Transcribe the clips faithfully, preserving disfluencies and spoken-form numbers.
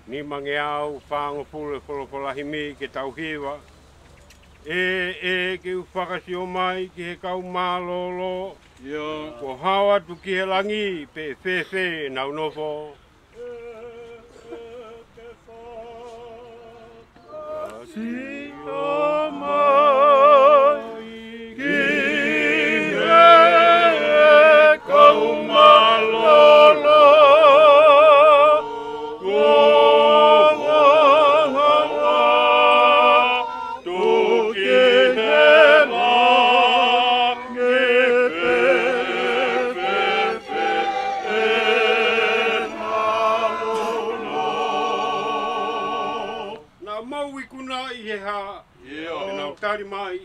Nimangeau fāngofulu e folofola himi ke tau hiva. ʻE, ʻe, ke u fakasio mai ki he kau mālōlō. ʻIo. Kuo hao atu ki he langi pe fēfē ʻenau nofo. Sio mai ki he kau mālōlō, kuo hao atu ki he langi pe fēfē ʻenau nofo. Naʻa mau ikunaʻi he hā? ʻIo. Te nau tali mai,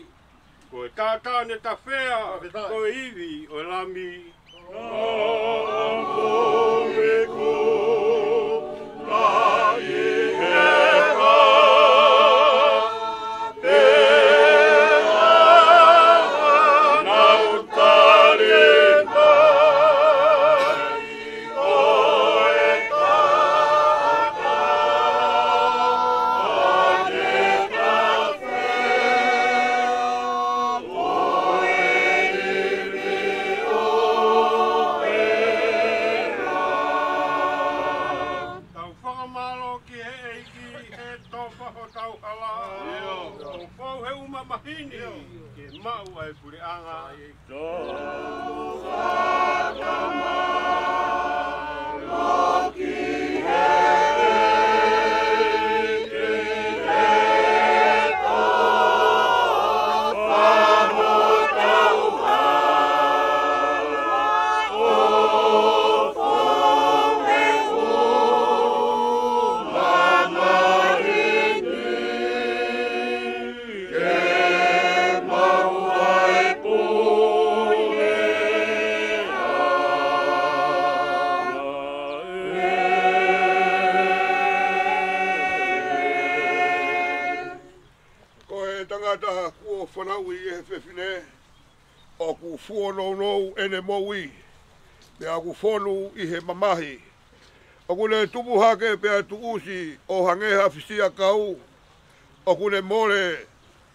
ko e tātāne tafea, ko e ivi ʻo e Lami. Naʻa mau ikunaʻi he hā? Pea nau tali mai, ko e tātāne tafea, ko e ivi ʻo e Lami. Tau fakamālō ki he ʻEiki he tofa hotau hala. ʻIo. Kuo fou he uʻu mamahi ni ke maʻu ʻa e puleʻanga. Ke maʻu ʻa e puleʻanga. Ko e tangata kuo fanauʻi ʻe he fefine, ʻoku fuonounou ʻene moʻui, pea ʻoku fonu ʻi he mamahi. ʻOku ne tupu hake pea tuʻusi ʻo hangē ha fisiakau, ʻoku ne mole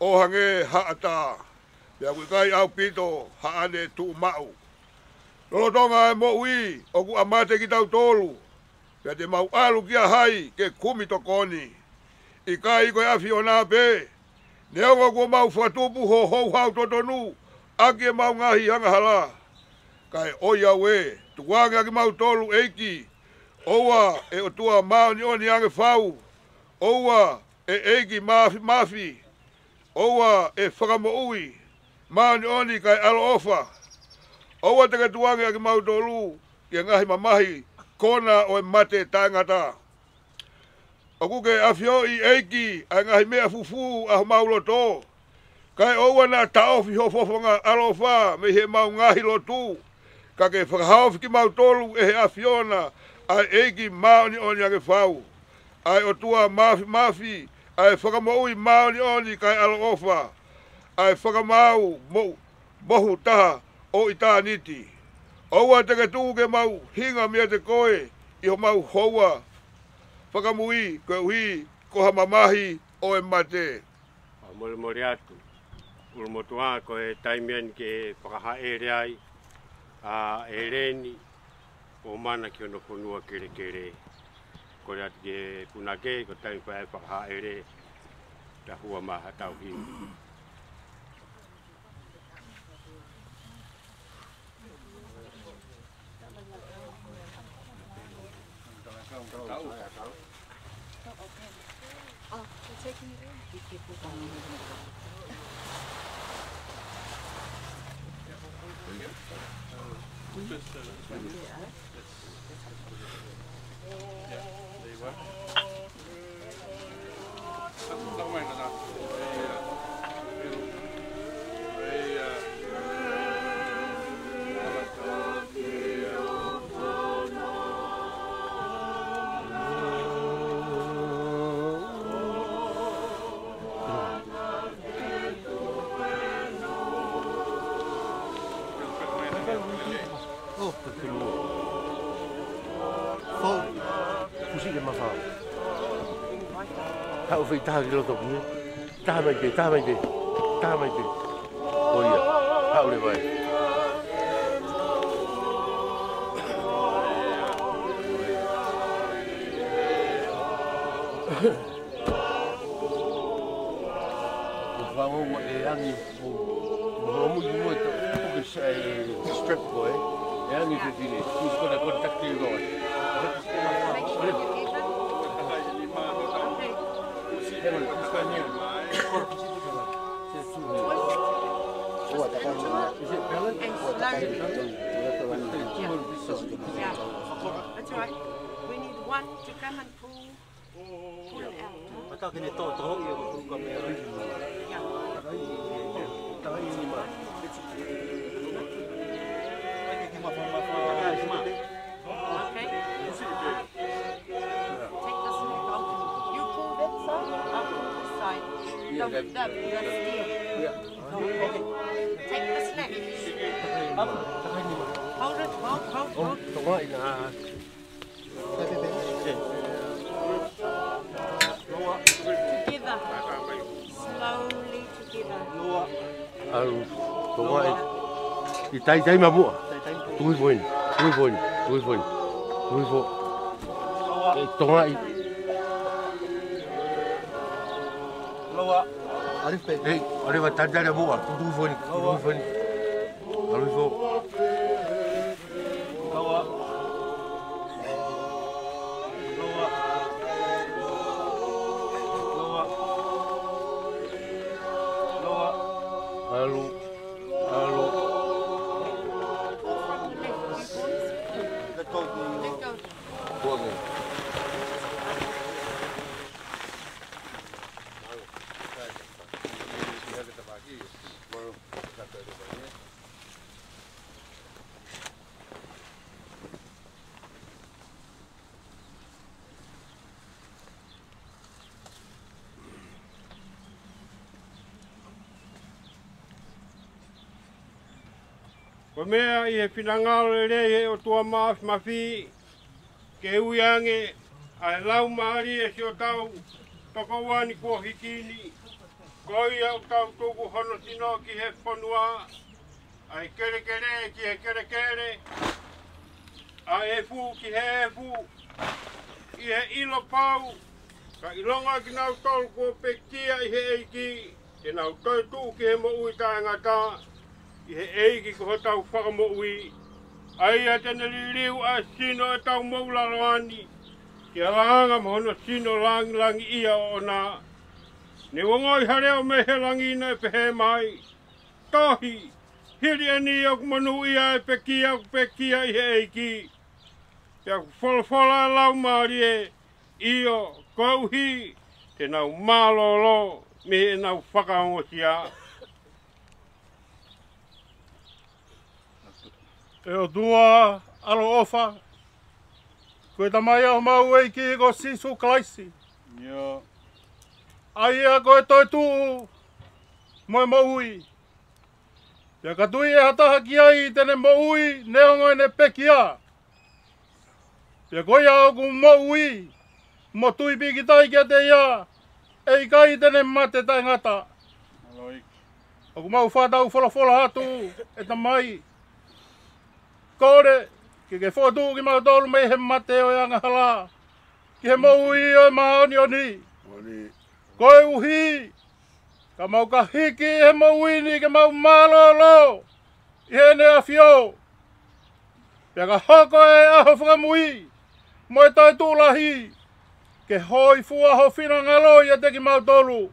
ʻo hangē ha ʻatā, pea ʻoku ʻikai ʻaupito haʻane tuʻumaʻu. Lolotonga e moʻui ʻoku ʻa mate kitautolu, pea te mau ʻalu kia hai ke kumi tokoni? ʻIkai ko e ʻAfiona pē? Neongo kuo mau fakatupu ho houhau totonu ʻaki ʻemau ngaahi angahala. Kae ʻoiauē, tukuange ʻa kimautolu, ʻEiki, ʻoua ʻe ʻOtua māʻoniʻoni ange fau, ʻoua ʻe ʻEiki māfimafi, ʻoua ʻe Fakamoʻui māʻoniʻoni kae ʻaloʻofa. ʻOua te ke tukuange ʻa kimautolu ki he ngaahi mamahi kona ʻo e mate taʻengata. ʻOku ke ʻafioʻi, ʻEiki, ʻa e ngaahi meʻa fufū ʻa homau loto, kae ʻoua naʻa taʻofi ho fofonga ʻaloʻofa mei heʻemau ngaahi lotu, ka ke fakahaofi kimautolu ʻe he ʻAfiona, ʻa e ʻEiki māʻoniʻoni ange fau, ʻa e ʻOtua māfimafi, ʻa e Fakamoʻui māʻoniʻoni kae ʻaloʻofa, ʻa e Fakamaau moʻu, mohu taha ʻo ʻitāniti. ʻOua te ke tuku ke mau hinga meiate koe ʻi homau houa fakamui, koeʻuhi ko ha mamahi ʻo e mate. ʻA, molemole atu. ʻUlumotuʻa, ko e taimi eni ke fakahaʻele ai ʻa ʻEleni ʻo mana ki hono fonua kelekele. Kole atu ki he punake, ko e taimi fai ai e fakahaʻele, ta hua mai haʻatau hinga. Oh, ke ke lua. Fou. Fusi ke mafao. Haʻu fei taha ki loto ki he. Taha mai pē, taha mai pē, taha mai pē. Ko ia, haʻu leva ē. Ko e fānau ʻe angi, mo, mo, mo, mo, mo, to, to, to, to, strap ko ē. ʻE angi fefine. Who's gonna contact you, Lord? Hang on, just one minute. Is it valid? And slowly. Yeah. That's all right. We need one to come and pull. Pull it out. Mata ke ne tō, tō, ia, ko ka mea. Yeah. Okay. Take this leg off. You pull that side, I'll pull this side. Don't lift up, you are still. Okay. Take this leg. Hold it, hold, hold, hold. Together. Slowly together. ʻAlu, tongaʻi. ʻI tai, tai mapuʻa. Tui foʻi ni, tui foʻi ni, tui foʻi ni. Tui foʻi. ʻE, tongaʻi. ʻE, ʻalu ʻo tatali mapuʻa. Tui foʻi ni, tui foʻi ni. ʻAlu hifo. ʻAlu, ʻalu. Let go. Ko e meʻa ʻi he finangalo lelei ʻo e ʻOtua Mafimafi, ke ui ange ʻa e laumālie siʻotau tokoua ni kuo hiki ni, ko ia ʻoku tau tuku hono sino ki he fonua, ʻa e kelekele ki he kelekele, ʻa e efu ki he efu, ʻi he ʻilo pau, ka ʻilonga kinautolu kuo pekia ʻi he ʻEiki, te nau toetuʻu ki he moʻui taʻengata, ʻi he ʻEiki ko hotau Fakamoʻui, ʻa ia te ne liliu ʻa e sino ʻo ʻetau moʻui laloa ni, ke alanga mo hono sino langilangiʻia ʻoʻona. Ne u ongoʻi ha leʻo mei he langi naʻe pehē mai, Tohi, hili eni ʻoku monūʻia ʻa e pekia ʻoku pekia ʻi he ʻEiki. Pea ʻoku folofola ʻa e Laumālie, ʻio, koeʻuhi te nau mālōlō mei heʻenau fakaongosia. ʻE ʻOtua ʻaloʻofa, ko e Tamai ʻa homau ʻEiki ko Sīsū Kalaisi. ʻIo. ʻA ia ko e toetuʻu mo e moʻui. Pea ka tui ʻe ha taha ki ai te ne moʻui neongo ʻene pekia. Pea ko ia ʻoku moʻui mo tui pīkitai kiate ia, ʻe ʻikai te ne mate taʻengata. ʻOku mau fakataufolofola atu, ʻe Tamai, kole ke ke fokotuʻu kimautolu mei he mate ʻo e angahala ki he moʻui ʻo e māʻoniʻoni. Koeʻuhi ka mau ka hiki ʻi he moʻui ni ke mau mālōlō ʻi heʻene ʻAfio. Pea ka hoko e ʻaho fakamui mo e toetuʻu lahi, ke hōifua ho finangalo ʻiate kimautolu.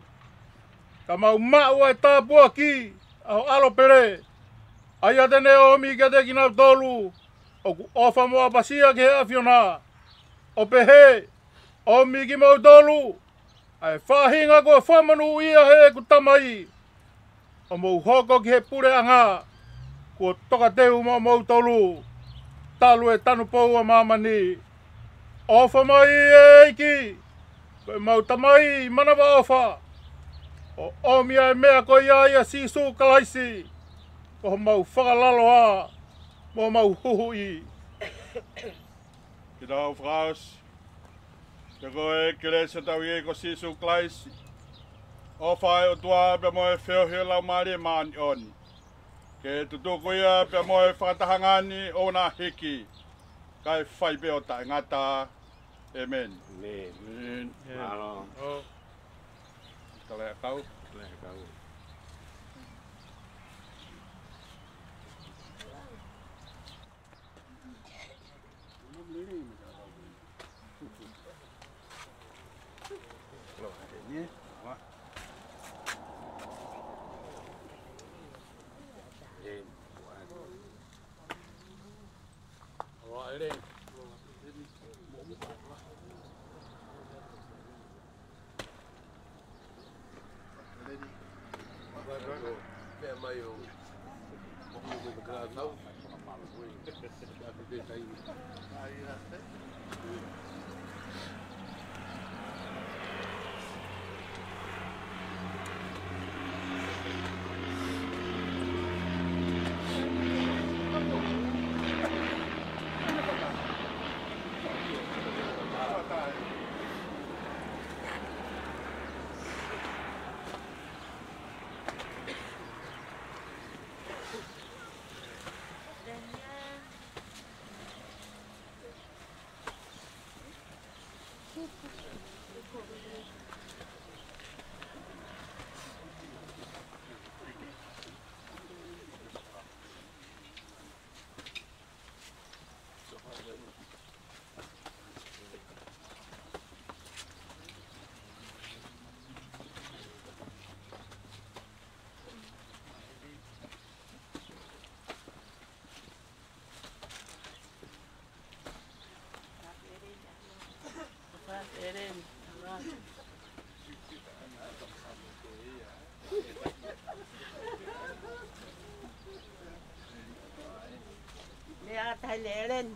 Ka mau maʻu ʻa e tāpuaki ʻa ho ʻAlo pele, ʻa ia te ne ʻomi kiate kinautolu ʻoku ʻofa mo ʻapasia ki he ʻAfiona, ʻo pehē, ʻOmi kimoutolu ʻa e faʻahinga kuo fakamonūʻia ʻe heʻeku Tamai, ʻo mou hoko ki he puleʻanga kuo tokateu moʻomoutolu, talu e tanupou ʻa māmani. ʻOfa mai ʻe ʻEiki, ko ʻemau Tamai manavaʻofa, ʻo ʻomi ʻa e meʻa ko ia ʻia Sīsū Kalaisi, ko homau fakalaloa mo homau huhuʻi. Ke tau fakaʻosi. Pea ko e kelesi ʻa hotau ʻEiki ko Sīsū Kalaisi, ʻofa ʻa e ʻOtua pea mo e feohi ʻa e Laumālie Māʻoniʻoni, ke tutuku ia pea mo e fakatahaʻanga ni ʻo na hiki, kae fai pē ʻo taʻengata. ʻĒmeni. ʻĒmeni. ʻĒmeni. Mālō. ʻŌ. Kole ʻakau. Kole ʻakau. Lea tai le Ellen.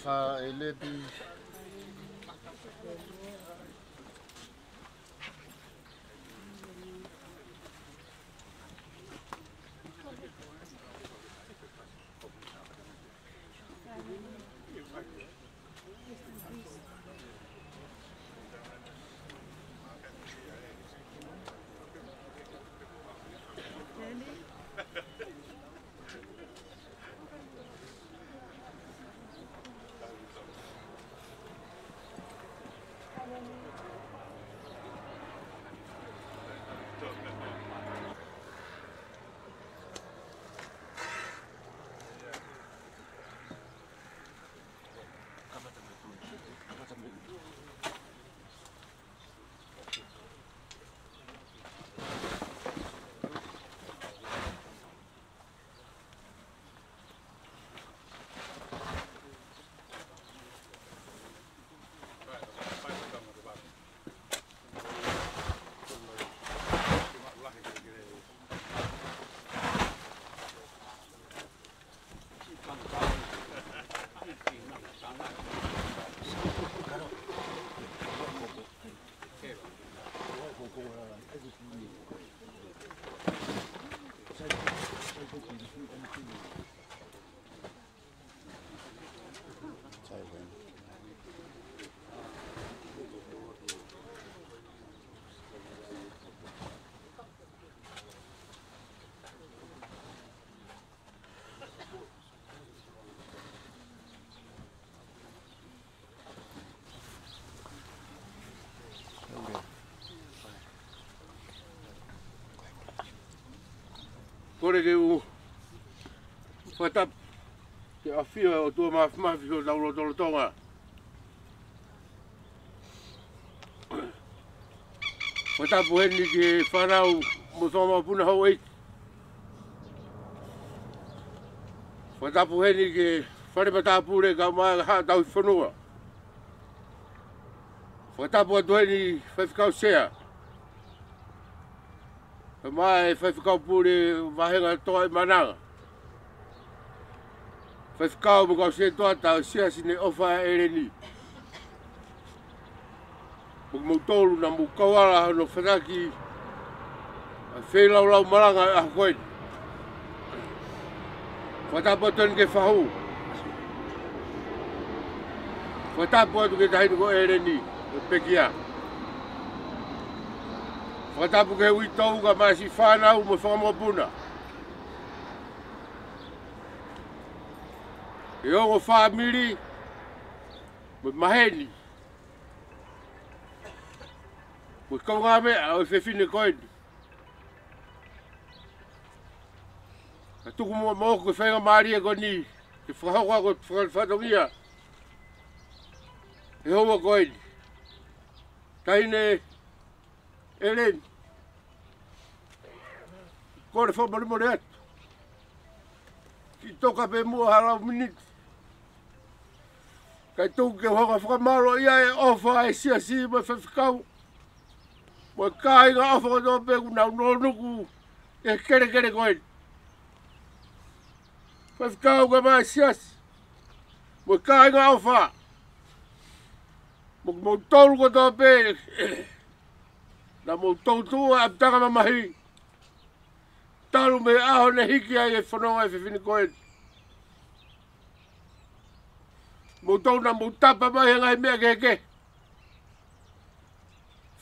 Fa eleti. Kole ke u fakatapu ki he ʻafio ʻa e ʻOtua Māfimafi ʻi hotau lotolotonga. Fakatapu heni ki he fānau mo e fanga mokopuna houʻeiki. Fakatapu heni ki he fale matāpule kae ʻumaʻā e Haʻa Tauhi Fonua. Fakatapu atu heni Faifekau Sea, kae ʻumaʻā e Faifekau Pule Vāhenga Toa ʻi Maʻananga. Faifekau mo e kau sētuata ʻo e Siasi ne ʻofa ʻa ʻEleni. Mo kimoutolu naʻa mou kau ala hono fataki ʻa e feilaulau malanga ʻo e ʻaho ko eni. Fakatapu atu heni ki he fahu. Fakatapu atu ki he taʻahine ko ʻEleni, ko e pekia. Fakatapu ki he uitou kae ʻumaʻā siʻi fānau mo e fanga mokopuna. Ki he ongo fāmili mo e maheni mo e kaungāmeʻa ʻo e fefine ko eni. Kae tuku muʻa moʻoku e faingamālie ko eni ke fakahoko ʻaki e fatongia ʻo e houa ko eni. Taʻahine ʻEleni, kole fakamolemole atu. Kiʻi toka pē muʻa ha lau miniti, kae tuku ke u hanga ʻo fakamālōʻia e ʻofa ʻa e Siasi mo e Faifekau mo e kāinga ʻofa kotoa pē kuo nau nōnuku ʻi he kelekele ko eni. Faifekau kae ʻumaʻā e Siasi mo e kāinga ʻofa, mo kimoutolu kotoa pē naʻa mou toutou ʻapitanga mamahi talu mei he ʻaho ne hiki ai e fononga ʻa e fefine ko eni. Kimoutolu naʻa mou tapa mai he ngaahi meʻa kehekehe,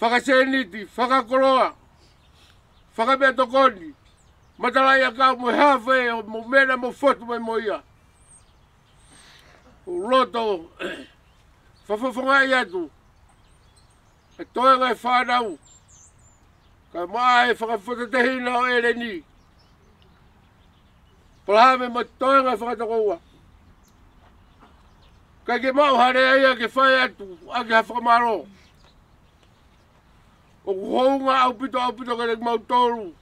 fakasēniti, fakakoloa, fakameʻatokoni, matalaʻiʻakau mo e hā fē ʻoku mou meʻa naʻa mou fotu mai mo ia. ʻOku ou loto fakafofongaʻi atu e toenga e fānau, kae ʻumaʻā e fakafōtunga tehina ʻo ʻEleni, Palahame mo e toenga e fanga tokoua. Kae ke maʻu ha lea ia ke fai atu ʻaki ha fakamālō. ʻOku hounga ʻaupito, ʻaupito kiate kimautolu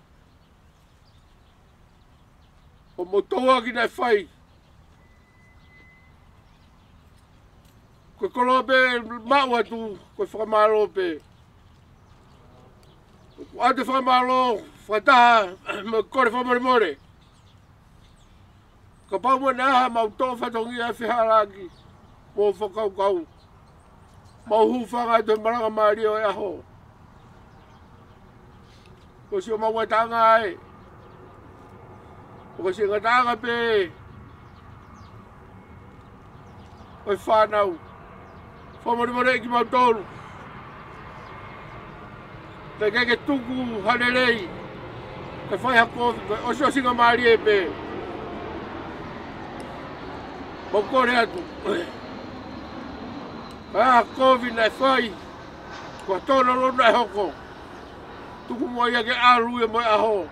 hoʻomou touaki naʻe fai. Ko e koloa pē maʻu atu, ko e fakamālō pē. ʻOku ʻoatu e fakamālō fakataha mo e kole fakamolemole. Kapau mo e ʻi ai haʻamau toʻo fatongia e fehālaaki mo e fakakaukau, mau hūfanga atu he malanga mālie ʻo e ʻaho. Ko siʻomau ngataʻanga ē, ko siʻi ngataʻanga pē ʻo e fānau. Fakamolemoleʻi kimautolu. Pea ke ke tuku ha lelei, ke fai ha kovi, ko e ʻosiʻosinga mālie pē. Mau kole atu, ka ha kovi naʻe fai, ko e tōnounou naʻe hoko, tuku muʻa ia ke ʻalu ia mo e ʻaho.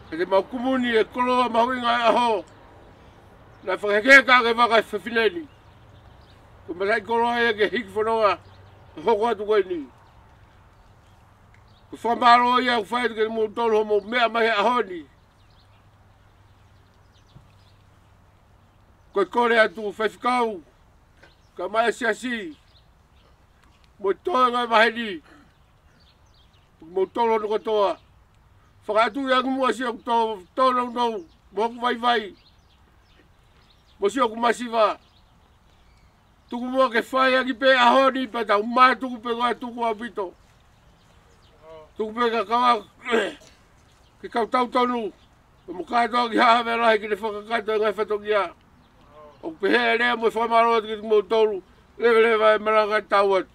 Ke te mau kumuni e koloa mahuʻinga e ʻaho. Naʻe fakahekeheka ʻaki e vaka e fefine ni. Ko e mataʻikoloa ia ke hiki fononga, hoko atu ko eni. Ko e fakamālō ia ʻoku fai atu kiate kimoutolu hoʻomou meʻa mai he ʻaho ni. Ko e kole atu Faifekau, kae ʻumaʻā e Siasi, mo e toenga e maheni, mo kimoutolu hono kotoa. Fakaʻatuʻi ange muʻa siʻoku tō, tōnounou, mo hoku vaivai, mo siʻoku masiva. Tuku muʻa ke fai ange pē ʻaho ni pea tau mātuku pē koā, tuku ʻaupito. Tuku pē ka kava ke kau tautonu, mo kātoa ki Haʻa Havea Lahi ke ne fakakakato e ngaahi fatongia. ʻOku pehē e lea mo e fakamālō atu kiate kimoutolu, leveleva e malanga, tau atu.